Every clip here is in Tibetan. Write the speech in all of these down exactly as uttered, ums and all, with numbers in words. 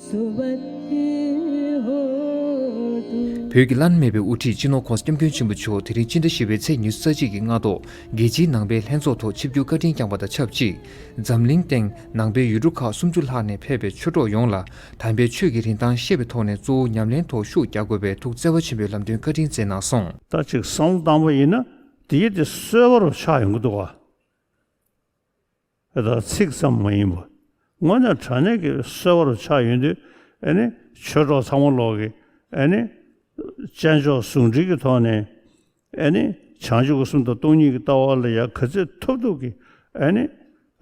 བོད་ཀྱི་བླ་ན་མེད་པའི་དབུ་ཁྲིད་སྤྱི་ནོར་༸གོང་ས་༸སྐྱབས་མགོན་ཆེན་པོ་མཆོག་དེ་རིང་སྤྱི་ཟླ་བཞི་པའི་ཚེས་ཉི་ཤུ་རྩ་གཅིག་གི་སྔ་དྲོ་རྒྱལ་སྤྱིའི་ནང་པའི་ལྷན་ཚོགས་ཐོག་ཆིབས་བསྒྱུར་བཀའ་དྲིན་བསྐྱངས་པ་དང་ཆབས་ཅིག་འཛམ་གླིང་སྟེང་ནང་པའི་ཡུལ་གྲུ་ཁག་སུམ་ཅུ་ལྷག་ནས་ཕེབས་པའི་ཆོས་གྲོགས་ཡོངས་ལ་དམ་པའི་ཆོས་ཀྱི་རིན་ཐང་ཤེས་པའི་ཐོག་ནས་གཙོ་བོ་ཉམས་ལེན་ཐོག་ཤུགས་རྒྱག་དགོས་པའི་ཐུགས་བརྩེ་བ་ཆེན་པོའི་ལམ་སྟོན་བཀའ་དྲིན་བསྩལ་གནང་སོང་། ད་ཅིག་བསམ་བློ་བཏང་པ་ཡིན་ན་དེ་ཡིད་དེ་གསོད་པ་རུ་ཆགས་ཡོང་གི་འདུག་ག་ད་ཚིག་ཙམ་མ་ཡིན་པ། དངོས་གནས་དྲང་གནས་ཀྱི་གསོད་པ་རུ་ཆགས་ཡོང་དུས། ཨེ་ནི་ཆོས་གྲོགས་ཚང་མ་ལོག་གི་ཨེ་ནི་དཔྱད་འཇོག་ཟུང་འབྲེལ་གྱི་ཐོག་ནས་ཨེ་ནི་བྱང་ཆུབ་ཀྱི་སེམས་དང་སྟོང་ཉིད་ཀྱི་ལྟ་བ་ལ་ཡ་ག་ཚོད་ཐུབ་ཐུབ་ཀྱི་ཨེ་ནི་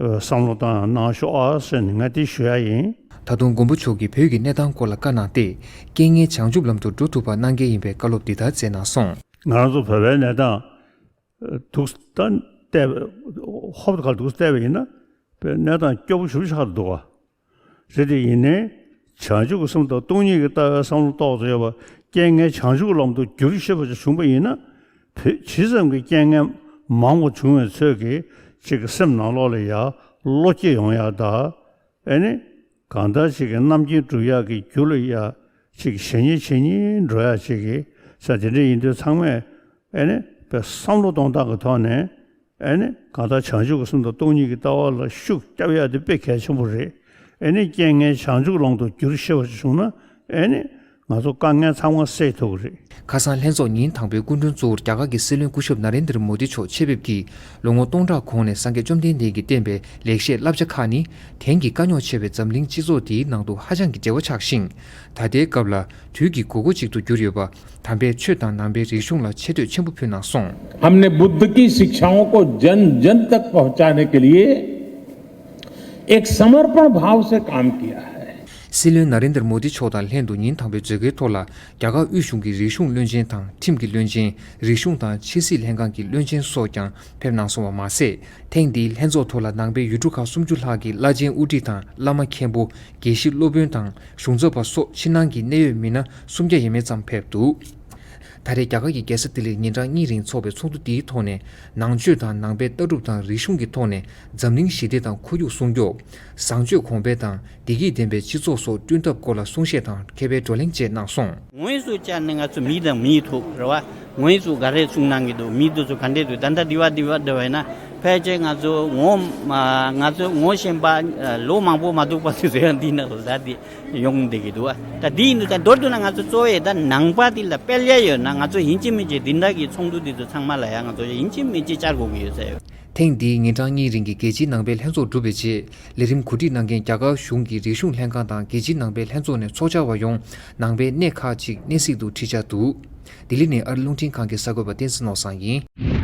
བསམ་བློ་བཏང་གནང་ཤོག་ཨ་ཟེར་ནས་ང་དེ་ཞུ་ཡ་ཡིན། ད་དུང་མགོན་པོ་མཆོག་གིས་བོད་ཀྱི་གནས་སྟངས་སྐོར་ལ་བཀའ་གནང་སྟེ། རྐྱེན་ངན་བྱང་ཆུབ་ལམ་དུ་འགྲོ་ཐུབ་པ་གནང་གལ་ཡིན་པའི་བཀའ་སློབ་འདི་ལྟར་སྩལ་གནང་སོང་། ང་རང་ཚོ་བོད་པའི་གནས་སྟངས་འདུག་ད་བལྟས་པ་ཧོབ་ཏེ་ག་ལ་འདུག་བལྟས་པ་ཡིན་ན་བོད་གནས་སྟངས་སྐྱོ་པོ་ཞེ་པོ་ཆགས་འདུག་ག་རེད་དེ་ཡིན་ནའི་བྱང་ཆུབ་ཀྱི་སེམས་དང་སྟོང་ཉིད་ཀྱི་ལྟ་བའི་བསམ་བློ་ཏོག་ཙམ་ཡོད་པ། རྐྱེན་ངན་བྱང་ཆུབ་ཀྱི་ལམ་དུ་བསྒྱུར་ཤེས་པ་ཅིག་བྱུང་པ་ཡིན་ན། བོད་ཇི་ཙམ་གྱི་རྐྱེན་ངན་མང་བ་བྱུང་བའི་ཚོད་ཀྱིས་ཅིག་གི་སེམས་ནང་ལོགས་ལ་ཡ་བློ་སྐྱེད་ཡོང་ཡ་ད། ཨེ་ནི་གང་ལྟར་ཅིག་གི་རྣམ་མཁྱེན་སྒྲུབ་ཡག་གི་རྒྱུ་ལ་ཡ་ཅིག་གི་བྱེད་ཉེས་བྱེད་ཉེས་འགྲོ་ཡ་ཅིག་གི་ས་དེ་འདྲ་ཡིན་དུས་ཚང་མས་ཨེ་ནི་བསམ་བློ་གཏོང་སྟངས་ཀྱི་ཐོག་ནས། ཨེ་ནི་གང་ལྟར་བྱང་ཆུབ་ཀྱི་སེམས་དང་སྟོང་ཉིད་ཀྱི་ལྟ་བ་ལ་ཤུགས་རྒྱབ་ཡ་དེ་དཔེ་གལ་ཆེན་པོ་རེད། ཨེ་ནི་རྐྱེན་ངན་བྱང་ཆུབ་ལམ་དུ་བསྒྱུར་ཤེས་པ་ཞིག་བྱུང་ན། ཨེ་ནི་ང་ཚོ་དཀའ་ངལ་ཚང་མ་སེལ་ཐུབ་ཀྱི་རེད། ཁ་སང་ལྷན་ཚོགས་ཉིན་དང་པོའི་སྐུ་མགྲོན་གཙོ་བོར་རྒྱ་གར་གྱི་སྲིད་བློན་སྐུ་ཞབས་ན་རེན་དར་མོ་དི་མཆོག་ཆེད་ཕེབས་ཀྱིས་ལོ་ངོ་སྟོང་ཕྲག་གོང་ནས་སངས་རྒྱས་བཅོམ་ལྡན་འདས་ཀྱིས་བསྟན་པའི་ལེགས་བཤད་བསླབ་བྱ་ཁག་ནི། དེང་གི་དཀའ་རྙོག་ཆེ་བའི་འཛམ་གླིང་སྤྱི་ཚོགས་འདིའི་ནང་དུ་ཧ་ཅང་གི་འབྲེལ་བ་ཆགས་ཤིང་། ད་ལྟའི་སྐབས་ལ་དུས་ཀྱི་དགོས་མཁོ་ཅིག་ཏུ་གྱུར་ཡོད་པ། དམ་པའི་ཆོས་དང་ནང་པའི་རིག་གཞུང་ལ་ཆེ་བསྟོད་ཆེན་པོ་ཕུལ་གནང་སོང་། हमने बुद्ध की शिक्षाओं को जन जन तक पहुंचाने के लिए एक समर्पण भाव से काम किया है। སྲིད་བློན་ན་རེན་དར་མོ་དི་མཆོག་དང་ལྷན་དུ་ཉིན་དང་པོའི་མཛད་སྒོའི་ཐོག་ལ། རྒྱ་གར་དབུས་གཞུང་གི་རིག་གཞུང་བློན་ཆེན་དང་ཁྲིམས་ཀྱི་བློན་ཆེན། རིག་གཞུང་དང་ཕྱི་སྲིད་ལྷན་ཁང་གི་བློན་ཆེན་སོགས་ཀྱང་ཕེབས་གནང་སོང་བ་མ་ཟད། ཐེངས་འདིའི་ལྷན་ཚོགས་ཐོག་ལ་ནང་པའི་ཡུལ་གྲུ་ཁག་སུམ་ཅུ་ལྷག་གི་བླ་ཆེན་དབུ་ཁྲིད་དང་བླ་མ་མཁན་པོ། དགེ་བཤེས་སློབ་དཔོན་དང་གཞུང་ཚབ་པ་སོགས་ཕྱི་ནང་གི་གནད་ཡོད་མི་སྣ་སུམ་བརྒྱ་ཡས་མས་ཙམ་ཕེབས་འདུག་ད་རེས་རྒྱ་གར་གྱི་རྒྱལ་ས་ལྡི་ལིར་ཉིན་གྲངས་གཉིས་རིང་འཚོགས་པའི་ཚོགས་འདུ་འདིའི་ཐོག་ནས་ནང་ཆོས་དང་ནང་པའི་ལྟ་གྲུབ་དང་རིག་གཞུང་གི་ཐོག་ནས་འཛམ་གླིང་ཞི་བདེ་དང་ཁོར་ཡུག་སྲུང་སྐྱོབ། བཟང་སྤྱོད་གོང་འཕེལ་དང་བདེ་སྐྱིད་ལྡན་པའི་སྤྱི་ཚོགས་སོགས་བསྐྲུན་ཐབས་སྐོར་ལ་གསུང་བཤད་དང་མཁས་པའི་བགྲོ་གླེང་བཅས་གནང་སོང་། ངོས་སུ་བཅར་ནས་ང་ཚོ་མི་དང་མིའི་ཐོག་རེད་བ། ངོས་སུ་ག་རེ་གསུང་གནང་གི་འདུག་མི་དེ་ཚོ་ག་འདྲས་འདུག་ད་ལྟ་འདི་བ་འདི་བ་འདྲ་བས་ན་ཕལ་ཆེར་ང་ཚོ་ངོ་མ་ང་ཚོ་ངོ་ཤེས་པ་ལོ་མང་པོ་མ་འདུག་པ་དེ་ཚོ་ཡང་འདི་ན་ལ་ད་འདི་ཡོང་བསྡད་ཀྱི་འདུག་ད་འདི་ཡིན་དུས་ད་མདོར་བསྡུ་ན་ང་ཚོ་གཙོ་བོ་ཡི་ད་ནང་པ་འདི་ལ་སྤེལ་ཡ་ཡོད་ན་ང་ཚོ་ཡིན་གཅིག་མིན་གཅིག་འདི་འདྲ་གི་ཚོགས་འདུ་འདི་ཚོ་ཚང་མ་ལ་ཡང་ང་ཚོ་ཡིན་གཅིག་མིན་གཅིག་བཅར་དགོས་ཀྱི་ཡོད་ས་ཡོད། ཐེངས་འདིའི་ཉིན་གྲངས་གཉིས་རིང་གི་རྒྱལ་སྤྱིའི་ནང་པའི་ལྷན་ཚོགས་གྲུབ་པའི་རྗེས། ལས་རིམ་གོ་སྒྲིག་གནང་མཁན་རྒྱ་གར་གཞུང་གི་རིག་གཞུང་ལྷན་ཁང་དང་རྒྱལ་སྤྱིའི་ནང་པའི་ལྷན་ཚོགས་ནས་ཚོགས་བཅར་བ་ཡོངས་ནང་པའི་གནས་ཁག་ཅིག་གནས་གཟིགས་དུ་ཁྲིད་འཆར་འདུག་ལྡི་ལི་ནས་ཨ་རི་རླུང་འཕྲིན་ཁང་གི་གསར་འགོད་པ་བསྟན་འཛིན་ནོར་བཟང་ཡིན།